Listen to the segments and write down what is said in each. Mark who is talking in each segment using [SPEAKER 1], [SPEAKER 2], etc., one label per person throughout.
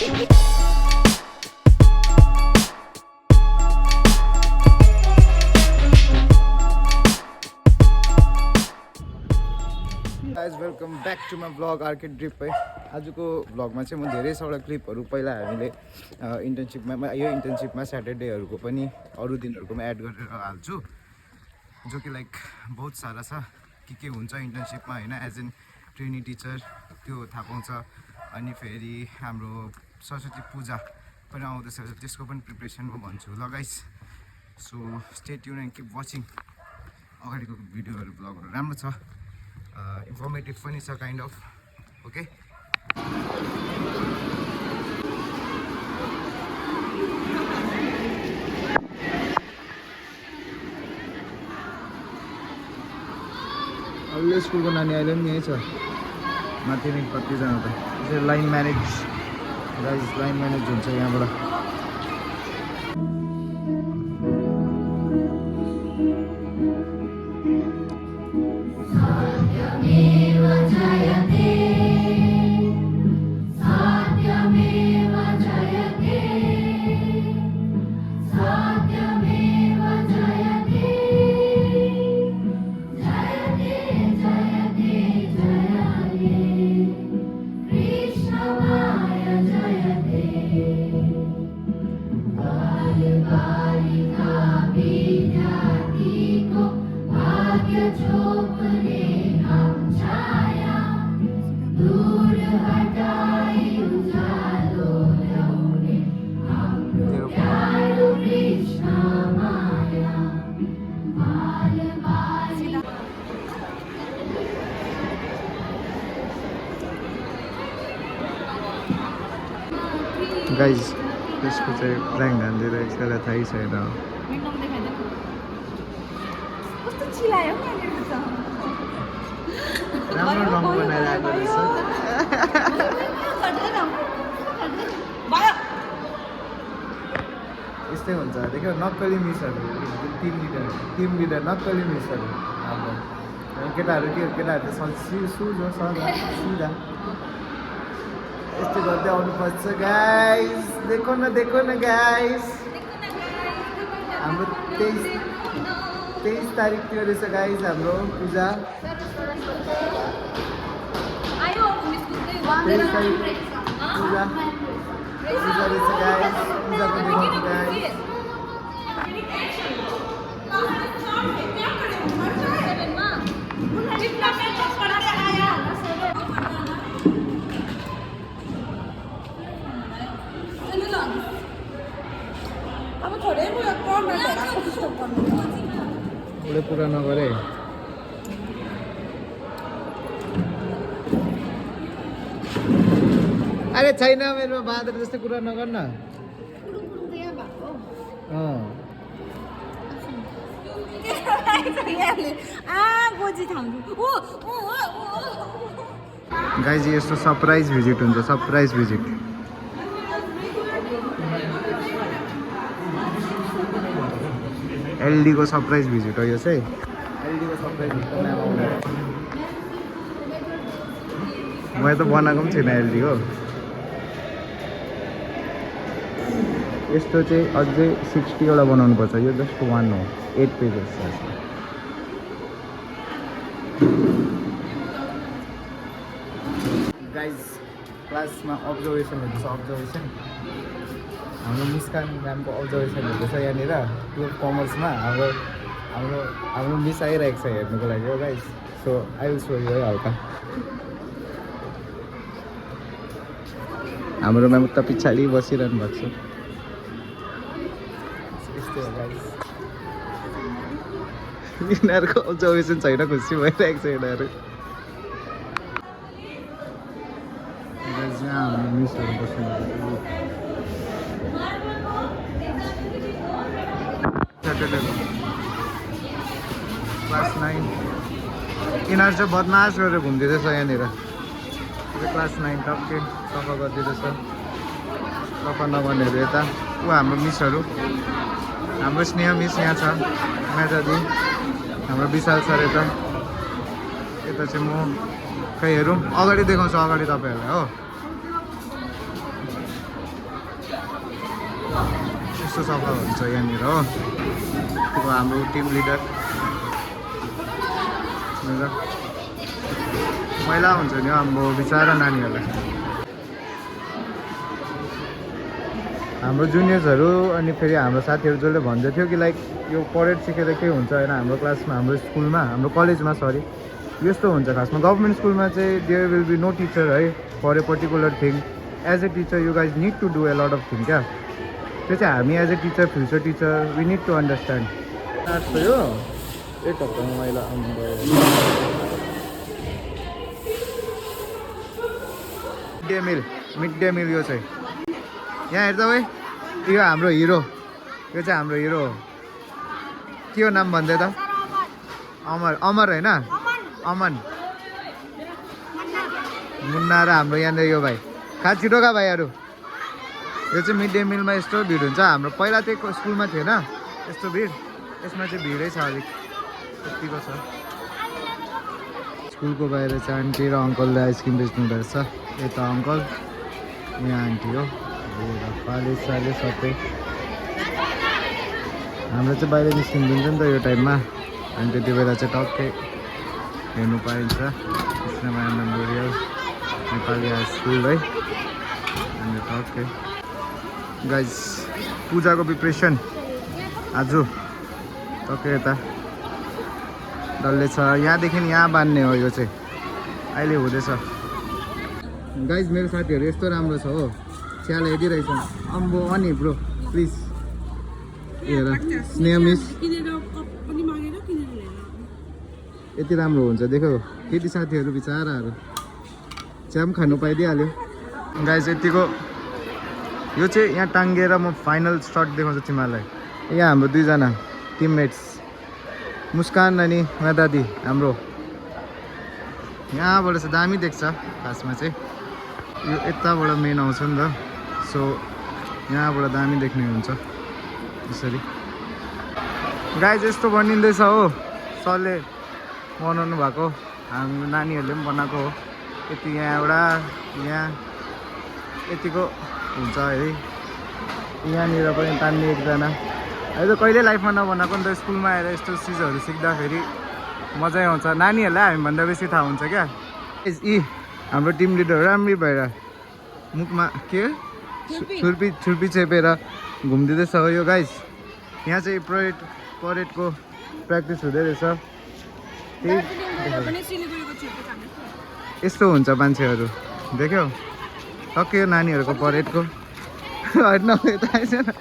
[SPEAKER 1] Guys welcome back to my vlog arcade trip है। आजको भ्लगमा चाहिँ म धेरैवटा क्लिपहरू पहिला हामीले इन्टर्नसिपमा यो इन्टर्नसिपमा स्याटरडेहरूको पनि अरू दिनहरूकोमा एड गरेर हाल्छु, जो कि लाइक बहुत सारा छ के हुन्छ इन्टर्नसिपमा होइन, एज एन ट्रेनी टिचर त्यो थाहा पाउँछ। अनि फेरि हाम्रो सरस्वती पूजा पनि आउँदैछ, त्यसको पनि प्रिपरेसन म भन्छु ल guys. So stay tune and keep watching. अगाडिको भिडियोहरू भ्लगहरू राम्रो छ, इन्फर्मेटिभ पनि छ काइन्ड अफ। ओके, अहिले स्कुलको नानी अहिले पनि यहीँ छ, माथि नै कतिजना त त्यसरी line manage guys, line manage हुन्छ यहाँबाट। गाइज त्यसको चाहिँ प्र्याङ्क हानिदिरहेको छ, त्यसलाई थाहै छैन। राम्रो रङ बनाएर आएको रहेछ। यस्तै हुन्छ देख्यो, नक्कली मिसहरू टिम लिडर नक्कली मिसहरू हाम्रो केटाहरू के केटाहरू त सुझ हो सिधा यस्तो गर्दै आउनुपर्छ गाइस। देखो न गाइस, हाम्रो 23 तारिकतिर रहेछ गाइस हाम्रो पूजा। 23 तारिक पूजा रहेछ गाइस, पूजाको देखाउँछु गाइस। थोरै पुरा नगरे अरे छैन मेरो बाँदर जस्तो कुरा नगर्न। गाइज यस्तो सरप्राइज भिजिट हुन्छ, सरप्राइज भिजिट। एलडी को सरप्राइज भिजिट हो यो चाहिँ, एलडी को सरप्राइज भिजिट। मैले त बनाएको पनि छैन एलडी हो। यस्तो चाहिँ अझै 60 वटा बनाउनु पर्छ, यो जस्ट 1 हो, 8 पेजेस छ। गाइज क्लासमा अब्जर्भेसन हुँदैछ, अब्जर्भेसन हाम्रो मुस्कान म्यामको अब्जर्भेसन हुँदैछ यहाँनिर 12 कमर्समा। हाम्रो मिस आइरहेको छ हेर्नुको लागि हो guys. So I will so you है हल्का। हाम्रो म्याम उता पछाडि बसिरहनु भएको छ। यस्तै हो गाइज, यिनीहरूको अब्जर्भेसन छैन, खुसी भइरहेको छ यिनीहरू। हाम्रो मिसहरू बस्नु क्लास 9 यिनीहरू चाहिँ बदमास गरेर घुम्दिँदैछ यहाँनिर। क्लास 9 टक्कै सफा गरिदिँदैछ, सफा नगर्नेहरू यता। ऊ हाम्रो मिसहरू, हाम्रो स्नेह मिस यहाँ छ, मेजादी, हाम्रो विशाल सर यता चाहिँ म। खै हेरौँ, अगाडि देखाउँछु अगाडि तपाईँहरूलाई हो। यस्तो सफा हुन्छ यहाँनिर हो। त्यो हाम्रो टिम लिडर मैला हुन्छ नि हाम्रो बिचरा नानीहरूलाई। हाम्रो जुनियर्सहरू अनि फेरि हाम्रो साथीहरू जसले भन्दै थियो कि लाइक यो परेड सिकेर के हुन्छ होइन, हाम्रो क्लासमा, हाम्रो स्कुलमा, हाम्रो कलेजमा सरी यस्तो हुन्छ खासमा। गभर्मेन्ट स्कुलमा चाहिँ there will be no teacher है for a particular thing. As a teacher you guys need to do a lot of thing क्या। त्यो चाहिँ हामी as a teacher, future teacher, we need to understand. यो एक हप्तामा मैला मिड डे मिल यो चाहिँ यहाँ हेर्दा भाइ यो हाम्रो हिरो, यो चाहिँ हाम्रो हिरो हो। के हो नाम भन्दै त? अमर। अमर होइन, अमन, मुन्ना र हाम्रो यहाँनिर यो भाइ। खा छिटो खा भाइहरू। यो चाहिँ मिड डे मिलमा यस्तो भिड हुन्छ। हाम्रो पहिला त्यो स्कुलमा थिएन यस्तो भिड, यसमा चाहिँ भिडै छ अलिक, यतिको छ। स्कुलको बाहिर चाहिँ आन्टी र अङ्कलले आइसक्रिम बेच्नु रहेछ। यता अङ्कल, यहाँ आन्टी हो। पाले साले सबै हाम्रो चाहिँ बाहिर निस्किन्छ नि त यो टाइममा, अनि त्यति बेला चाहिँ टक्कै हेर्नु पाइन्छ Krishnamaya memorial Nepali high school है। अनि टक्कै गाइज पूजाको प्रिपरेसन आज टक्कै यता डल्लै छ। यहाँदेखि यहाँ बान्ने हो यो चाहिँ, अहिले हुँदैछ। गाइज मेरो साथीहरू यस्तो राम्रो छ हो, च्याल हेरिरहेछ। अम्बो अनि ब्रो प्लिज हेर स्नेह मिस यति राम्रो हुन्छ देखो। केटी साथीहरू बिचाराहरू चिया पनि खानु पाइदिइहाल्यो। गाइज यतिको यो चाहिँ यहाँ टाङ्गेर म फाइनल सर्ट देखाउँछु तिमीहरूलाई। यहाँ हाम्रो दुईजना टिममेट्स मुस्कान अनि दादी हाम्रो। यहाँबाट चाहिँ दामी देख्छ खासमा चाहिँ, यो यताबाट मेन आउँछ नि त, सो यहाँबाट दामी देख्ने हुन्छ यसरी। गाइज यस्तो बनिँदैछ हो, सरले बनाउनु भएको, हाम्रो नानीहरूले पनि बनाएको हो। यति यहाँबाट यहाँ यतिको हुन्छ है। यहाँनिर पनि तान्ने एकजना, अहिले त कहिले लाइफमा नबनाएको नि त, स्कुलमा आएर यस्तो चिजहरू सिक्दाखेरि मजै आउँछ। नानीहरूलाई हामीभन्दा बेसी थाहा हुन्छ क्या। यी हाम्रो टिम लिडर राम्रै भएर मुखमा के छुर्पी चेपेर घुम्दिँदैछ हो यो गाइस। यहाँ चाहिँ परेडको प्र्याक्टिस हुँदै रहेछ। यस्तो हुन्छ मान्छेहरू देख्यौ, टक्कै नानीहरूको परेडको होइन यता आएछ न,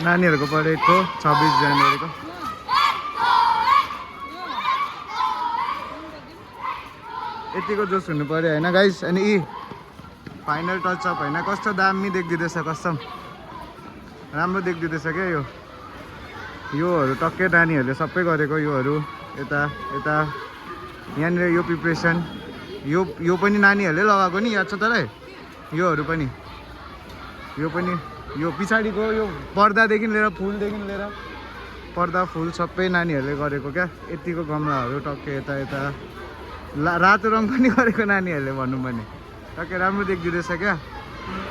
[SPEAKER 1] नानीहरूको परेडको 26 जनवरीको। यतिको जोस हुनु पऱ्यो होइन गाइस। अनि यी फाइनल टचअप होइन, कस्तो दामी देखिँदैछ, कसम राम्रो देखिँदैछ क्या यो। योहरू टक्कै नानीहरूले सबै गरेको योहरू। यता यता यहाँनिर यो प्रिपरेसन, यो पनि नानीहरूले लगाएको नि, याद छ तँलाई? योहरू पनि, यो पनि, यो पछाडिको यो पर्दादेखि लिएर फुलदेखि लिएर पर्दा फुल सबै नानीहरूले गरेको क्या। यतिको गमलाहरू टक्कै यता यता रातो रङ पनि गरेको नानीहरूले भनौँ भने, टक्कै राम्रो देखिँदैछ क्या।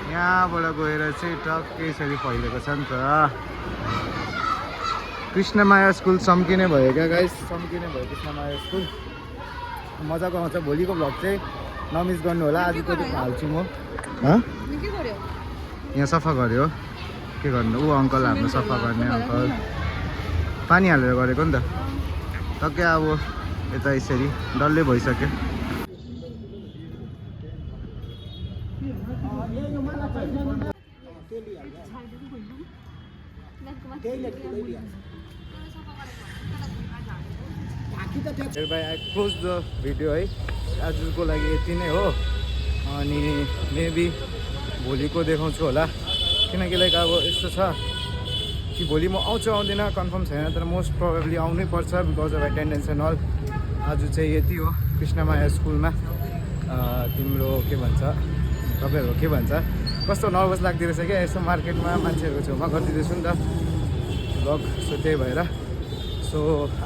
[SPEAKER 1] यहाँबाट गएर चाहिँ टक्कै यसरी फैलेको छ नि त। कृष्णमाया स्कुल सम्किने भयो क्या गाइस, सम्किने भयो कृष्णमाया स्कुल। मजाको आउँछ। भोलिको भ्लग चाहिँ नमिस गर्नु होला। आजको चाहिँ हाल्छु म। यहाँ सफा गऱ्यो, के गर्नु, ऊ अङ्कल हाम्रो सफा गर्ने अङ्कल, पानी हालेर गरेको नि त। टक्कै अब यता यसरी डल्लै भइसक्यो। Hereby I close the video है। आजको लागि यति नै हो। अनि मेबी भोलिको देखाउँछु होला, किनकि लाइक अब यस्तो छ कि भोलि म आउँछु आउँदिनँ कन्फर्म छैन, तर मोस्ट प्रोबेबली आउनै पर्छ because of attendance and all. आज चाहिँ यति हो कृष्णमाया स्कुलमा। तिम्रो के भन्छ, तपाईँहरू के भन्छ, कस्तो नर्भस लाग्दो रहेछ क्या यसो मार्केटमा मान्छेहरूको छेउमा गरिदिँदैछु नि त भ्लग, सो त्यही भएर। सो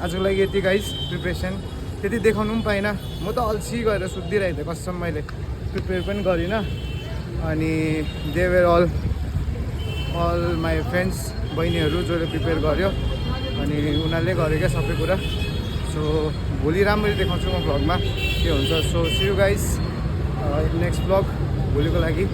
[SPEAKER 1] आजको लागि यति गाइस। प्रिपरेसन त्यति देखाउनु पनि पाइनँ, म त अल्छी गरेर सुत्दिरहेको थिएँ कसम, मैले प्रिपेयर पनि गरिनँ। अनि they were all all my friends बहिनीहरू जसले प्रिपेयर गर्यो अनि उनीहरूले गर्यो क्या सबै कुरा। सो भोलि राम्ररी देखाउँछु म भ्लगमा के हुन्छ। So see you guys in next vlog भोलिको लागि।